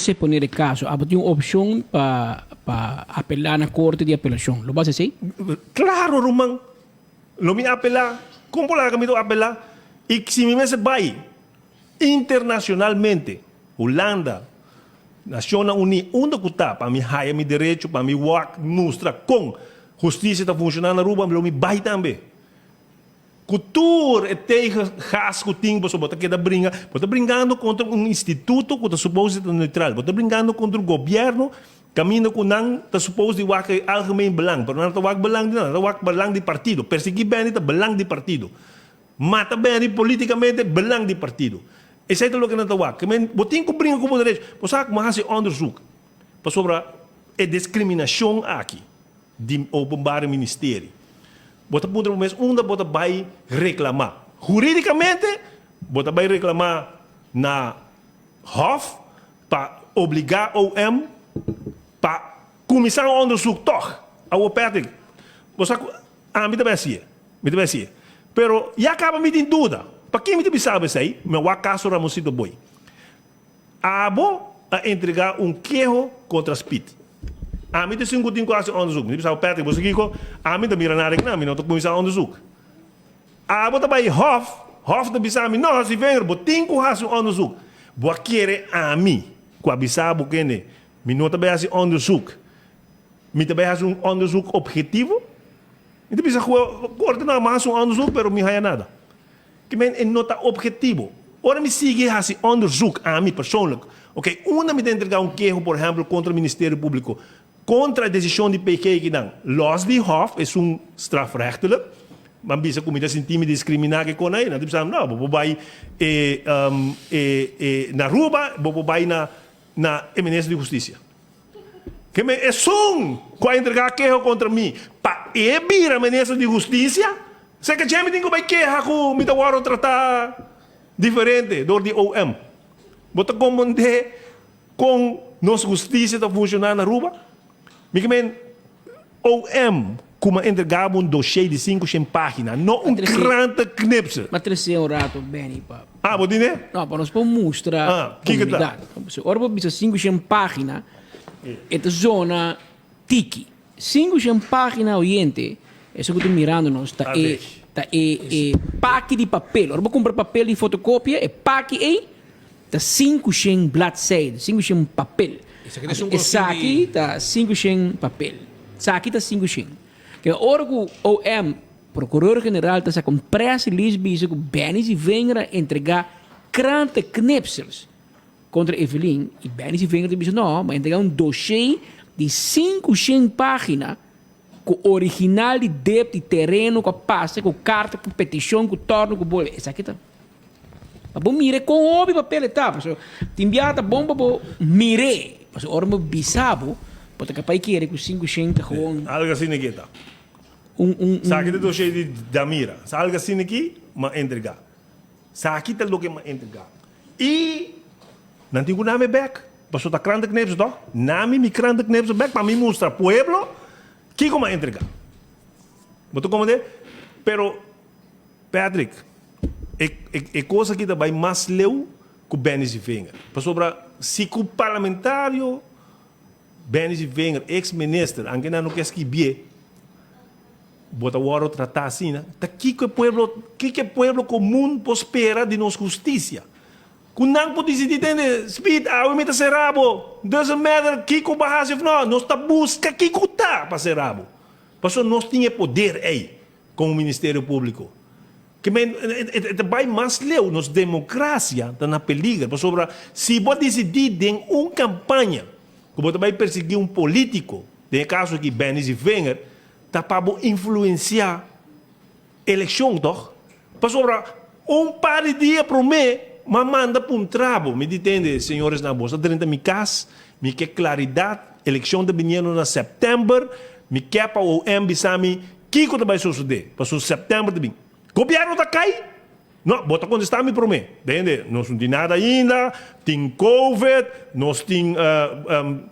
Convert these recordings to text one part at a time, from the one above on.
Se pone de caso, abo tin un opcion pa pa apela na corte di apelacion. Lo bo haci esey? Claro ruman, lo mi apela. Con por laga mi lo apela? Y si mi mester bay internacionalmente, Hulanda, Nacionnan Uní, unda cu ta pa mi haya mi derecho, pa mi wak mustra con husticia ta funciona na Aruba, lo mi bay tambe. Ku tur e tegengas ku tin pasobra bo ta keda bringa, bo ta bringando kontra un instituto ku ta supos di ta neutral, bo ta bringando kontra un gobièrnu kaminda ku nan ta supos di wak e algemeen belang, pero nan no ta wak belang di nan, nan ta wak belang di partido. Persiguí Benny ta belang di partido. Mata Benny politikamente belang di partido. Esei ta loke nan ta wak. Bo tin ku bringa ku bo derecho. Bo sa ku mi a hasi onderzoek pasobra e diskriminashon aki. Di Openbare Ministerie. Bo ta puntra bo mes unda bo ta bai reclama. Huridicamente bo ta bai reclama na Hof pa obliga OM pa cuminsa un onderzoek toch. Awor Patrick, bo sa cu ami ta bai haci'e. Mi ta bai haci'e. Pero ya caba mi tin duda. Paki'e mi ta bisa bo esey? Mi a wak caso Ramoncito Boy. Abo a entregá un keho kontra Speed. Ami ta esun ku tin ku hasi onderzoek. Mi ta bisa bo, Patrick, bo sa kiko? Ami ta mira nada kinan, mi no ta kuminsá onderzoek. Abo ta bai Hof, Hof ta bisa mi, no, Sivenger, bo tin ku hasi un onderzoek. Bo a kere ami ku a bisa bo kende mi no ta bai hasi onderzoek, mi ta bai hasi un onderzoek objetivo? Mi ta bisa ku korte, no, mi a hasi un onderzoek, pero mi haya nada. Ki men e no ta objetivo. Ora mi sigui hasi onderzoek, ami persoonlijk, oké, unda mi ta entrega un keho, por ehempel, kontra Ministerio Públiko, kontra e desishon di PG kinan, los di Hof, esun strafrechtelijk, ban bisa ku mi ta sinti mi diskriminá ke kon ei, nan ta bisa, no, bo por bai e e e na Aruba, bo por bai na na e Minister di Hustisia. Ke men esun ku a entregá keho kontra mi pa e bira minister di hustisia, seka dje mi tin ku bai keha ku mi ta wòrdu tratá diferente dor di OM. Bo ta komprondé kon nos hustisia ta funshoná na Aruba? Mi ke men OM ku mi a entregá bo un doshé di 500 página, no un krantenknipsel. M'a trese un rato, Benny, pa. Ah, bo tin e? No, pa nos por mustra Ah, kiko ta? komunidat. Ora bo bisa 500 página, e ta zona tiki. 500 página, oyente, esun ku ta mirando nos, ta e, ta e, e paki di papel. Ora bo kumpra papel di fotokopia, e paki ei ta 500 bladzijde, 500 papel. Esaki ta esun ku nos tin Esaki di. ta 500 papel. Esaki ta 500. Ke ora ku OM Procureur General ta saca un press release bisa cu Benny Zivinger a entrega krantenknipsels contra Evelyn y Benny Zivinger ta bisa no, ma entrega un dossier di 500 pagina cu original di dep di tereno cu a pasa cu carta cu peticion cu torno cu bolbe. Esaki ta pa bo mira con hopi papel e ta pasobra tin bia ta bon pa bo mir'e pasobra ora bo bisa bo bo ta capaz kere cu 500 ta gewoon. Algo asina ke ta. Un un un. Saki ta doshé di Damira. Salga asina aki, m'a entregá. Saki ta loke m'a entregá. I nan tin ku nami bèk. Pasobra ta krantenknipsel tòg? Nami mi krantenknipsel bèk pa mi mustra pueblo kiko m'a entregá. Bo ta komprendé? Pero, Patrick, e e kos aki ta bai mas leu ku Benny Zievinger. Pasobra si ku parlamentario Benny Zievinger, ex minister, anke nan no ke skibié, bo ta wòrdu tratá asina, ta kiko e pueblo, kiko e pueblo komun por spera di nos hustisia? Ku nan por disidí tende, Speed, awe mi ta será bo, doesn't matter kiko bo a hasi òf no, nos ta buska kiko ta pa será bo. Pasobra nos tin e poder ei komo Ministerio Públiko. Ke men, e ta bai mas leu, nos demokrasia ta na peliger, pasobra si bo a disidí den un kampaña ku bo ta bai persiguí un polítiko, den e kaso aki Benny Zievinger, ta pa bo influensiá elekshon tòg? Pasobra un par di dia promé m'a manda puntra bo, mi di tende, señores nan, boso a drenta mi kas, mi ke klaridat, elekshon ta biniendo na sèptèmber, mi ke pa OM bisa mi Kiko ta bai sosodé? Pasobra sèptèmber ta bin. Gobièrnu ta kai? No, bo ta kontestá mi promé. Tende, nos no tin nada ainda, tin covid, nos tin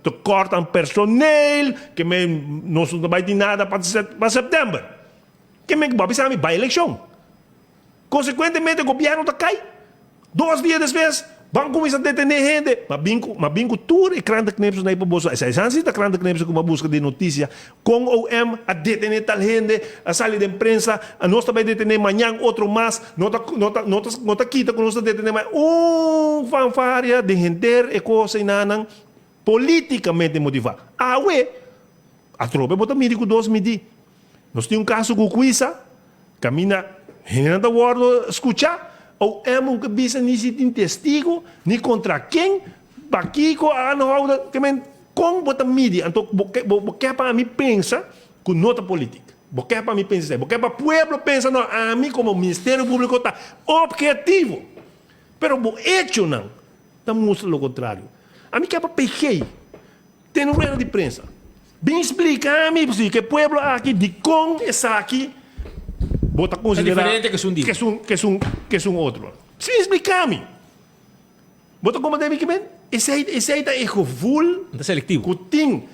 tekort aan personeel, ke men nos no ta bai tin nada pa pa sèptèmber. Ke men ku bo a bisa mi bai elekshon. Konsekuentemente gobièrnu ta kai. Dos dia despues. Ban kuminsá detené hende. M'a bin ku, m'a bin ku tur e krantenknipsel ei pa boso. Esei san si ta krantenknipsel ku m'a buska den notisia. Kon OM a detené tal hende, a sali den prensa, nos ta bai detené mañan otro mas, no ta, no ta, no ta, no ta kita ku nos ta detené mañan. Un fanfaria den henter e kos einanan polítikamente motivá. Awe, atrobe bo ta midi ku dos midí. Nos tin un kaso ku Cuisa, kaminda hendenan ta wòrdu skuchá, OM un ke bisa ni si tin testigu, ni kontra ken, pakiko a aanhouden, ke men kon bo ta midi? Anto bo ke bo ke pa ami pensa ku no ta politik. Bo ke pa ami pensa esei. Bo ke pa pueblo pensa no, ami komo Ministerio Públiko ta ophetivo. Pero bo echonan ta mustra lo kontrario. Ami ke pa PG. Ten un rueda di prensa. Bin splika mi si ke pueblo aki dikon esaki bo ta konsidera ke esun otro. Bin splika mi. Bo ta komprende mi kimen? Esei esei ta e gevoel ku tin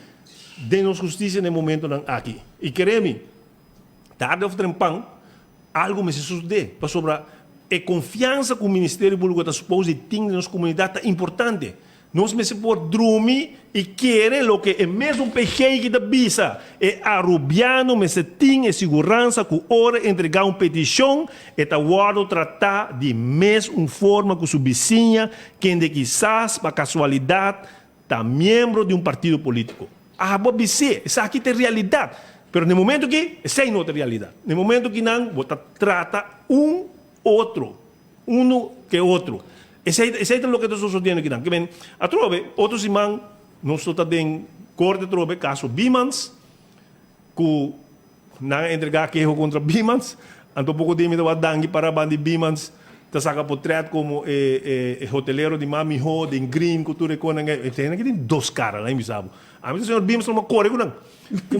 den nos hustisia na e momentonan aki. I kere mi, tarde of trempan algu mester sosode pasobra e konfiansa ku Ministerio Públiko ta supos di tin den nos komunidat ta importante. Nos mester por drumi y kere loke e mesun PG ki ta bisa. E Arubiano mester tin e siguransa cu ora e entrega un peticion e ta wordo trata di mes un forma cu su bisiña kende kisas pa casualidad ta miembro di un partido politico. Abo a bis'é, esaki ta e realidad. Pero na e momento aki esey no ta e realidad. Na e momento aki nan bo ta trata un otro. Uno ke otro. Esei esei ta loke ta sosodiendo akinan. Ke men, atrobe, otro siman nos lo ta den korte atrobe, kaso Biemans, ku nan a entregá keho kontra Biemans. Anto poko dia mi tabata danki para banda di Biemans ta saka potrèt komo e e e hotelero di mas mihó den green ku tur e konan. E hende aki tin dos kara, lain bisa bo. Ami ta señor Biemans lo kore ku nan.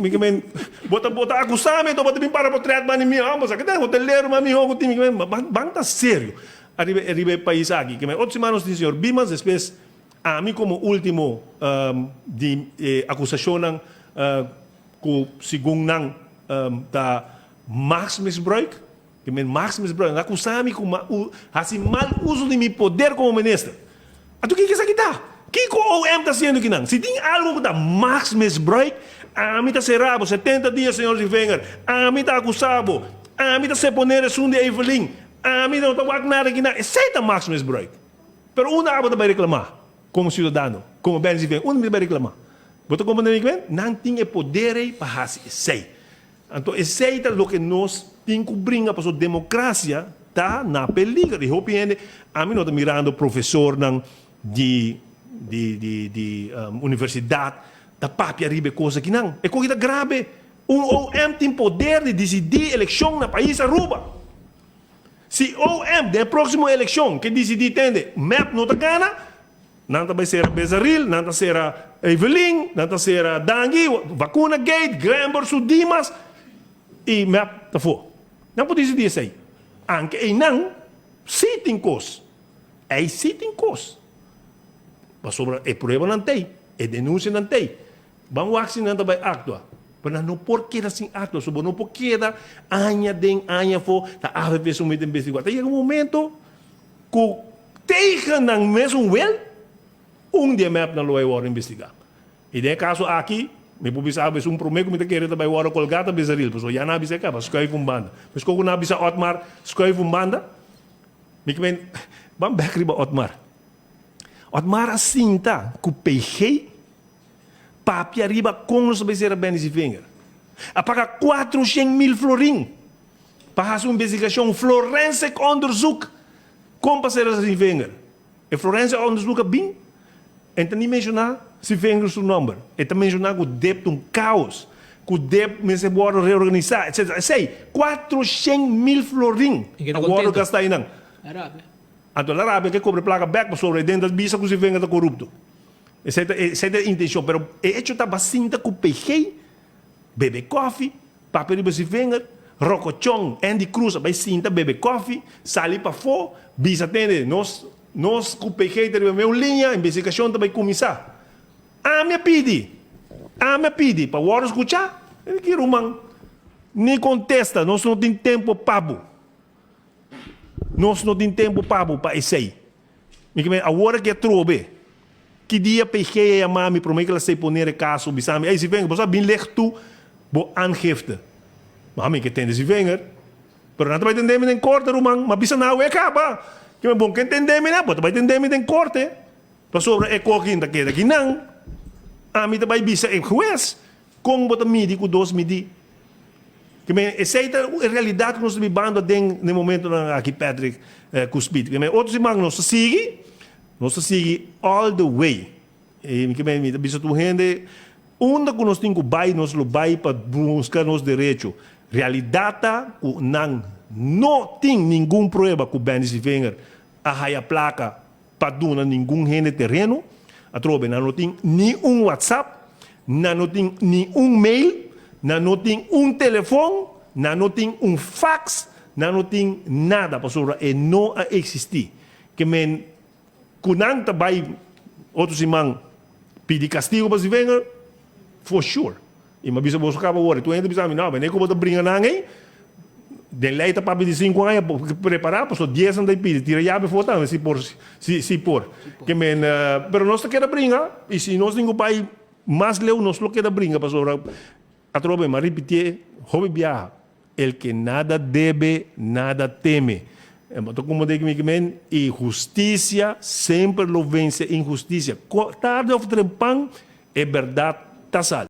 Mi ke men, bo ta bo ta akusá mi, anto bo ta bin para potret banda di mi. Amo sa ke ta e hotelero mas mihó ku tin. Mi ke men, ban ban ta serio ariba ariba e pais aki. Ke men, otro siman nos tin señor Biemans, despues ami komo último di e akusashonnan ku segun nan ta machtsmisbruik. Ke men machtsmisbruik, nan akusá mi ku ma hasi mal uso di mi poder komo minister. Anto kiko esaki ta? Kiko OM ta hasiendo kinan? Si tin algu ku ta machtsmisbruik, ami ta sera bo setenta dia, señor Zievinger. Ami ta akusá bo. Ami ta seponer esun di Evelyn. Ami no ta wak nada kinan. Esei ta machtsmisbruik. Pero unda abo ta bai reklamá komo siudadano, komo Ben Zievinger? Unda mi ta bai reklamá? Bo ta komprende mi kimen? Nan tin e poder ei pa hasi esei. Anto esei ta loke nos tin ku bringa pasobra demokrasia ta na peliger i hopi hende ami no ta mirando profesornan di di di di universidat ta papia riba e kos akinan e koki ta grabe un OM tin poder di disidí elekshon na pais Aruba si OM den e próksimo elekshon ke disidí tende mep no ta gana Nan ta bai sera Besaril, nan ta sera Evelyn, nan ta sera Dangui, Vacuna Gate, Glenbor su Dimas y mep ta for. Nan por dicidi esey. Anke eynan si tin cos. Ey si tin cos. Pasobra e pruebanan t'ey, e denuncianan t'ey. Ban wak si nan ta bai actua. Pero nan no por keda sin actua. So bo no por keda aña den aña afo ta avp su mete investigua. Ta yega un momento Ku tegen nan mesun wil, un di e mepnan lo bai wòrdu investigá. I den e kaso aki, mi por bisa abo esun promé ku mi ta kere ta bai wòrdu kolgá ta Besaril, pasobra ya nan a bisa e kaba, skuif un banda. Meskos ku nan a bisa Otmar skuif un banda, mi ke men, ban bèk riba Otmar. Otmar a sinta ku PG papia riba kon nos ta bai sera Benny Zievinger. A paga 400,000 florin. Pa hasi un investigashon forensic onderzoek kon pa sera Zievinger. E forensic onderzoek a bin en ta ni menshoná Zievinger su nòmber. E ta menshoná ku dep ta un kaos, ku dep mester wòrdu reorganisá, etcetera. Esei, 400,000 florin a wòrdu gastá einan. Anto el a rabia ke kobra e plaka bèk pasobra e den ta bisa ku Zievinger ta korupto. Esei ta esei ta e intenshon. Pero e echo ta basinta ku PG bebe kòfi. Papia riba si vinger, Rocochon, Endy Cruz a bai sinta bebe kofi, sali pafó, bisa tende, nos nos ku PG ta riba meu liña, investigashon ta bai kuminsá. Ami a pidi, ami a pidi pa wòrdu skuchá, e di ki ruman, ni kontesta, nos no tin tempu pa bo. Nos no tin tempu pa bo pa esei. Mi ke men awor aki atrobe. Ki dia PG a yama mi prome ku el a seponer e kaso bisa mi, Ey Zivinger, bo sa bin leg tu bo aangifte. Ma mi ke tende Zivinger. Pero nan ta bai tende mi den korte ruman. Ma bisa nan awe kaba. Ke men bon ke tende mi nan, bo ta bai tende mi den korte. Pasobra e kokin ta keda kinan. Ami ta bai bisa e hues kon bo ta midi ku dos midi. Ke men esei ta e realidat ku nos ta bibando aden na e momentonan aki Patrick ku Speed. Ke men otro siman nos ta sigui, nos ta sigui all the way. E ke men mi ta bisa tur hende unda ku nos tin ku bai nos lo bai pa buska nos derecho. Realidat ta ku nan no tin ningun prueba ku Benny Sevinger a haya plaka pa duna ningun hende tereno, atrobe nan no tin ni un whatsapp, nan no tin ni un mail, nan no tin un telefon, nan no tin un fax, nan no tin nada pasobra e no a existi. Ke men ku nan ta bai otro siman pidi castigo pa Zivenger? For sure. I mi a bisa boso kaba wòrdu. Tur hende bisa mi, no, wanneer ku bo ta bringa nan ei, den lei ta papia di sinku aña, bo prepará, pasobra dies nan ta pidi, tira yabi afó tambe si por, si, si por. Ke men, pero nos ta keda bringa, i si nos tin ku bai mas leu, nos lo keda bringa, pasobra atrobe mi a ripitié hopi biaha, El ke nada debe, nada teme. E bo ta komprendé ki mi ke men? I hustisia semper lo vense inhustisia. Tarde òf trempan, e bèrdat ta sali.